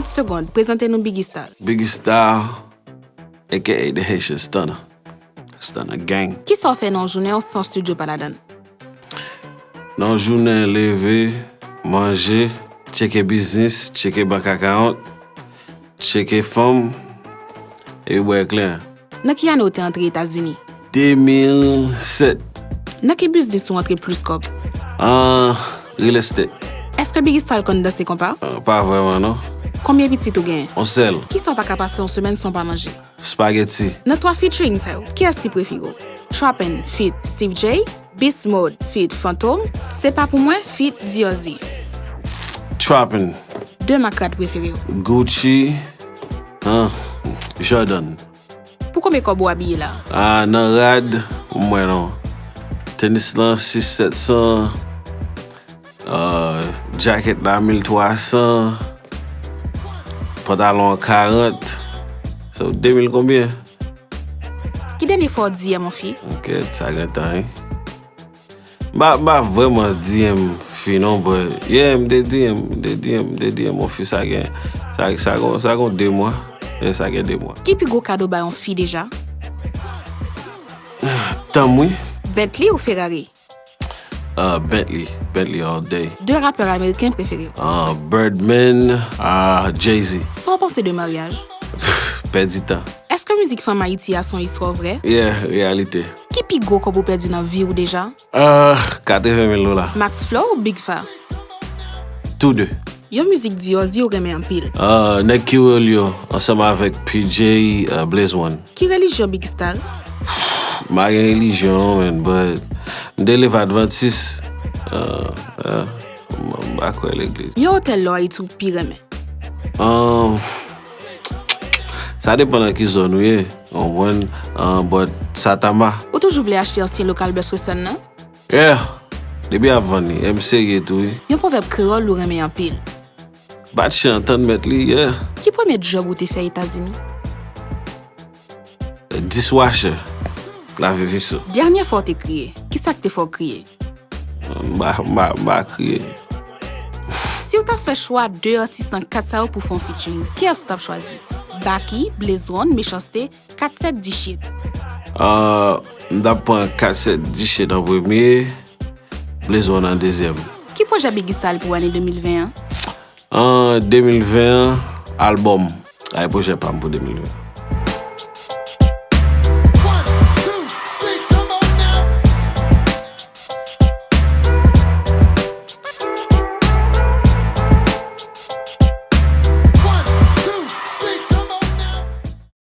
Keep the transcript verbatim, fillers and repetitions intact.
Segond, prezante nou Biggy Star. Biggy Star, A K A The Haitian Stunner. Stunner Gang. Kisa w fè nan yon jounen w san estidyo pa ladan l? Nan yon jounen, leve, manje, tcheke biznis, tcheke bank account, tcheke fanm, epi bwè kleren. Nan ki ane w te antre Etazini? De mil sèt. Nan ki biznis ou antre plis kòb? An real estate. Èske Biggy Star konn danse konpa? Ah, pa vrèman, non. Konbyen pitit ou genyen? Yon sèl. Kisa w pa ka pase yon semèn san w pa manje? Spaghetti. Nan twa featuring sa yo, kiyès ki prefere w? Trappin feat Steve J, Beast Mode feat Fantom, Se Pa Pou Mwen feat Dior Z. Trappin. De mak rad prefere w? Gucci, ah, Jordan. Pou konbyen kòb ou abiye la? Ah, nan rad, mwen non. Tenis lan, sis sèt san. Ah, jacket la, mil twa san. Pantalon an, karant. So, de mil konbyen? Ki dènye fwa w D M yon fi? Ok, sa gen tan, wi. M pa, m pa vrèman D M fi non, but yeah, m te D M, m te D M, m te D M yon fi, sa gen, sa, sa gon, sa gon de mwa. Yeah, sa gen de mwa. Ki pi gwo kado bay yon fi deja? Tan m, wi. Bentley ou Ferrari? Ah, Bentley, Bentley all day. De rapè ameriken prefere w? Ah, Birdman, ah, Jay-Z. Sa w panse de maryaj? Pèdi tan. Èske mizik fanm Ayiti a se yon istwa vrè? Yeah, reyalite. Ki pi gwo kòb ou pèdi nan vi w deja? Ah, katreven mil dola. Max Flow ou Big Fa? Tou de. Yon mizik Dior Z ou renmen anpil? Ah, nèg ki rele yo ansanm avèk P J, ah, Blaze One. Ki relijyon Biggy Star? M pa gen relijyon non, man, but m te leve advantis. Ah, ah, m, m pa kwè legliz. Yon otèl lò Ayiti ou pi renmen? Ah, sa depann nan ki zòn ou ye, w konprann? Ah, but Satama. Ou toujou vle achte ansyen lokal Best Western nan? Yeah, depi ap vann li, e m serye tou, wi. Yon pwovèb kreyòl ou renmen anpil? Bat chen an tann mèt li, yeah. Ki premye djòb ou te fè Etazini? Dishwasher, lave veso. Dènyè fwa w te kriye, kisa k te fè w kriye? M pa, m pa, m pa kriye. Si w ta fè chwa de atis nan kat sa yo pou fè yon featuring, kiyès ou t ap chwazi? Baky, Blaze One, Mechans-T, Kat sèt Dishit. Ah, m t ap pran Kat sèt Dishit an premye, Blaze One an dezyèm. Ki pwojè Biggy Star pou ane de mil ven an? An de mil ven an, albòm. Ay, pwojè pa m pou de mil ven.